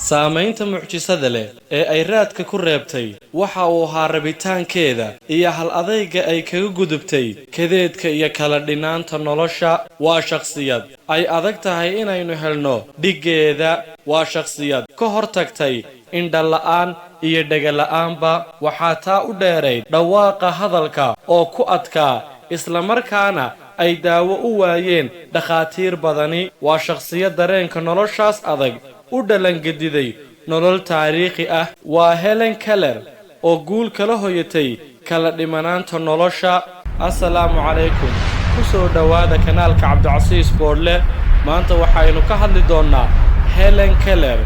Saamaynta mucjisada leh ee ay raadka ku reebtay waxa uu ahaa rabitaankeeda iyo hal adayga ay kaga gudubtay kadeedka iyo kala dhinaanta nolosha. Waa shakhsiyad ay adag tahay inaynu helno dhiggeeda. Waa shakhsiyad ka hor tagtay indhala'aan iyo dhegala'aanba. Waxaa taa u dheerayd dhawaaqa hadalka oo ku adkaa, islamarkaana ay daawo u waayeen dhakhaatiir badani. Waa shakhsiyad dareenka noloshaas adag u dhalangediday nolol taariikhi ah. Waa Helen Keller oo guul kala hoyatay kala dhimanaanta nolosha. Assalaamu calaykum, ku soo dhowaada kanaalka Cabdicasiis Boodhle. Maanta waxaynu ka hadli doonnaa Helen Keller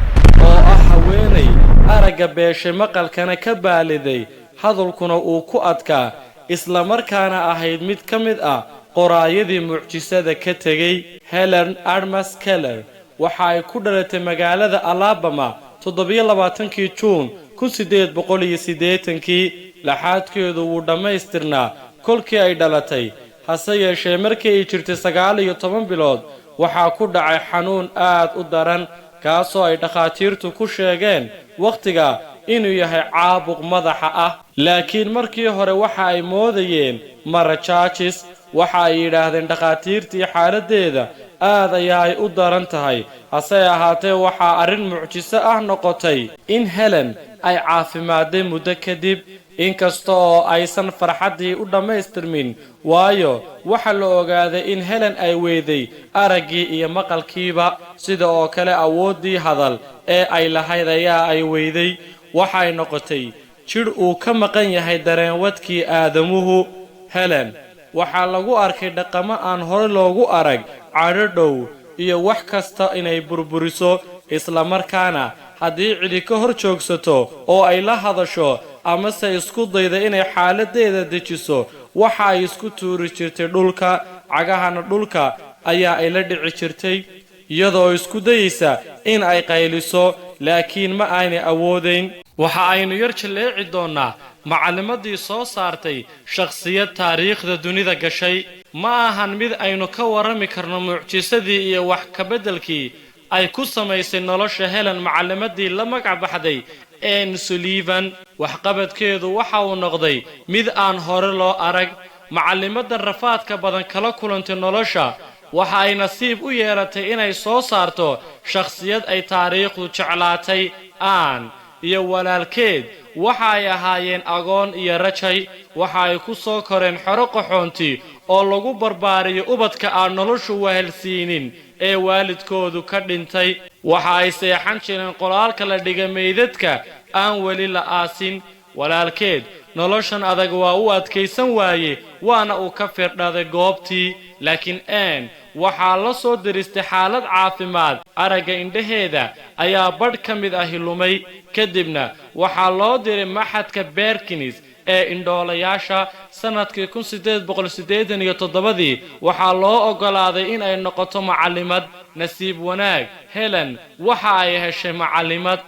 oo ah haweenay aragga beeshay, maqalkana ka baaliday, hadalkuna uu ku adkaa, islamarkaana ahayd mid ka mid ah qoraayadii mucjisada ka tegey. Helen Armas Keller waxa ay ku dhalatay magaalada Alabama 27-kii Juun 1880-kii. Laxaadkeedu wuu dhammaystirnaa kolkii ay dhalatay, hase yeeshee markii ay jirtay 19 bilood waxaa ku dhacay xanuun aad u daran, kaasoo ay dhakhaatiirtu ku sheegeen wakhtiga inuu yahay caabuq madaxa ah. Laakiin markii hore waxa ay moodayeen meningitis. Waxa ay yidhaahdeen dhakhaatiirtii xaaladdeeda aad ayaa ay u daran tahay. Hase ahaatee waxaa arrin mucjiso ah noqotay in Helen ay caafimaadday muddo kadib, inkasta oo aysan farxaddii u dhammaystirmin, waayo waxa la ogaaday in Helen ay weyday araggii iyo maqalkiiba. Sida oo kale awooddii hadal ee ay lahayd ayaa ay weyday. Waxay noqotay jidh uu ka maqan yahay dareenwadkii aadamuhu. Helen waxaa lagu arkay dhaqamo aan hore loogu arag, cadho dhow iyo wax kasta inay burburiso, islamarkaana haddii cidi ka hor joogsato oo ay la hadasho amase isku dayda inay xaaladeeda dejiso, waxa ay isku tuuri jirtay dhulka, cagahana dhulka ayaa ay la dhici jirtay, iyadoo isku dayeysa in ay qayliso, laakiin ma aanay awoodayn. Waxa aynu yar jalleeci doonnaa macallimadii soo saartay shakhsiyad taariikhda dunida gashay. Ma ahan mid aynu ka warrami karno mucjisadii iyo wax ka beddelkii ay ku samaysay nolosha Helen macallimadii la magac baxday Ann Sullivan. Waxqabadkeedu waxa uu noqday mid aan hore loo arag. Macallimadan rafaadka badan kala kulantay nolosha waxa ay nasiib u yeelatay inay soo saarto shakhsiyad ay taariikhdu jeclaatay. Ann iyo walaalkeed waxa ay ahaayeen agoon iyo rajay. Waxa ay ku soo koreen xero qaxoonti oo lagu barbaariyo ubadka aan noloshu wahelsiinin ee waalidkoodu ka dhintay. Waxa ay seexan jireen qolaalka la dhiga meydadka aan weli la aasin. Walaalkeed noloshan adag waa u adkaysan waaye, waana uu ka firdhaday goobtii. Laakiin Ann waxaa la soo diristay xaalad caafimaad. Aragga indhaheeda ayaa badh ka mid ahi lumay. Kadibna waxaa loo diray machadka Perkins ee indhoolayaasha. Sannadkii 1887-dii waxaa loo oggolaaday in ay noqoto macallimad. Nasiib wanaag, Helen waxa ay heshay macallimad.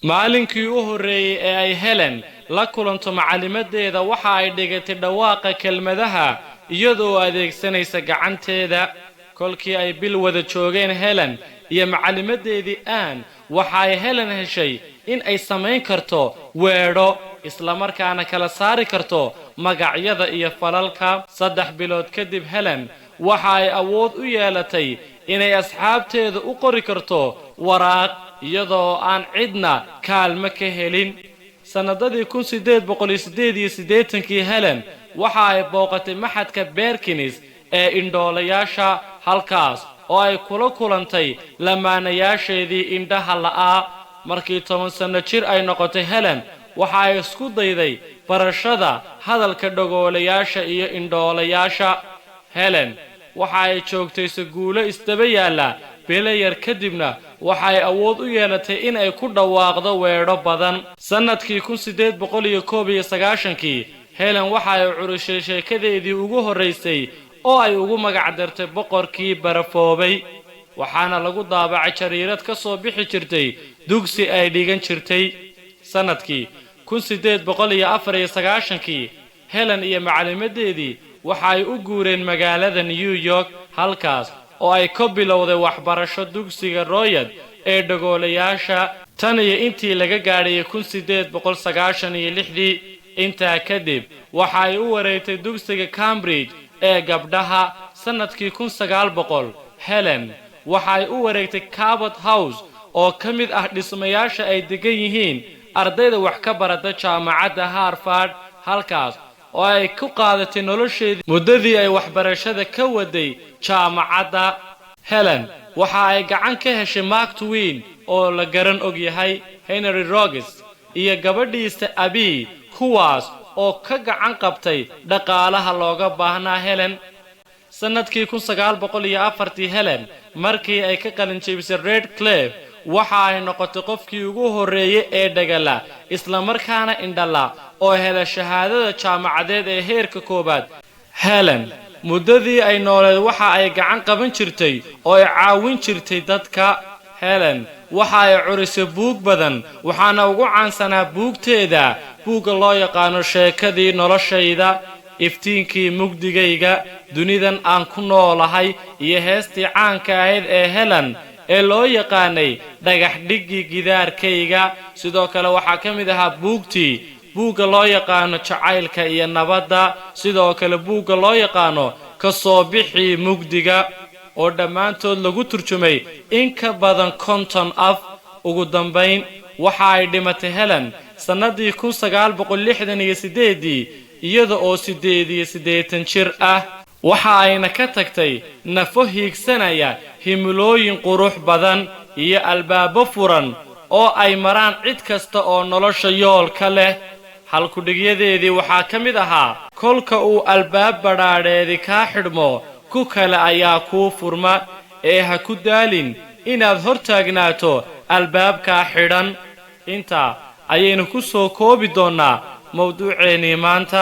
Maalinkii u horreeyey ee ay Helen la kulanto macallimadeeda, waxa ay dhigatay dhawaaqa kelmadaha iyadoo adeegsanaysa gacanteeda. Kolkii ay bil wada joogeen Helen iyo macallimadeedii Ann, waxa ay Helen heshay in ay samayn karto weedho, islamarkaana kala saari karto magacyada iyo falalka. 3 bilood kadib Helen waxa ay awood u yeelatay inay asxaabteeda u qori karto waraaq iyadoo aan cidna kaalmo ka helin. Sannadadii 1888-kii Helen waxa ay booqatay machadka Perkins ee indhoolayaasha, halkaas oo ay kula kulantay lamaanayaasheedii indhaha la'aa. Markii 10 sanno jir ay noqotay, Helen waxa ay isku dayday barashada hadalka dhagoolayaasha iyo indhoolayaasha. Helen waxa ay joogtay saguulo isdaba yaalla bilo yar kadibna waxa ay awood u yeelatay in ay ku dhawaaqdo weedho badan. Sannadkii 1891-kii Helen waxa ay curishay sheekadeedii ugu horraysay oo ay ugu magac dartay Boqorkii Barafoobay, waxaana lagu daabacay jariirad ka soo bixi jirtay dugsi ay dhigan jirtay. Sannadkii 1894-kii Helen iyo macallimadeedii waxa ay u guureen magaalada New York, halkaas oo ay ka bilowday waxbarasho dugsiga Royad ee dhagoolayaasha. Tan iyo intii laga gaadhayay 1896-dii. Intaa kadib waxa ay u wareegtay dugsiga Cambridge ee gabdhaha. Sannadkii 1900, Helen waxa ay u wareegtay Cabot House, oo ka mid ah dhismayaasha ay degan yihiin ardayda wax ka barata jaamacadda Harvard, halkaas oo ay ku qaadatay nolosheedii muddadii ay waxbarashada ka waday jaamacadda. Helen waxa ay gacan ka heshay Mark Twain oo la garan og yahay, Henry Rogers iyo gabadhiisa Abi, kuwaas oo ka gacan qabtay dhaqaalaha looga baahnaa Helen. Sannadkii 1904-tii, Helen markii ay ka qalin jebisay Radcliffe, waxa ay noqotay qofkii ugu horreeyey ee dhagala islamarkaana indhala oo hela shahaadada jaamacadeed ee heerka koowaad. Helen muddadii ay nooleed waxa ay gacan qaban jirtay oo ay caawin jirtay dadka. Helen waxa ay curisay buug badan, waxaana ugu caansanaa buugteeda buugga loo yaqaano Sheekadii Noloshayda, Iftiinkii Mugdigayga, Dunidan Aan ku Noolahay iyo heestii caanka ahayd ee Helen ee loo yaqaanay Dhagax Dhiggii Gidaarkayga. Sidoo kale waxaa ka mid ahaa buugtii buugga loo yaqaano Jacaylka iyo Nabadda, sidoo kale buugga loo yaqaano Ka Soo Bixii Mugdiga, oo dhammaantood lagu turjumay in ka badan 50 af. Ugu dambayn waxa ay dhimatay Helen sannadii 1968-dii, iyada oo 88 jir ah. Waxa ayna ka tagtay nafo hiigsanaya himilooyin qurux badan iyo albaabo furan oo ay maraan cid kasta oo nolosha yoolka leh. Halkudhigyadeedii waxaa ka mid ahaa: "Kolka uu albaab badhaadheedi kaa xidhmo, ku kale ayaa kuu furma, ee ha ku daalin inaad hor taagnaato albaabkaa xidhan." Intaa ayaynu ku soo koobi doonnaa mawduuceennii maanta.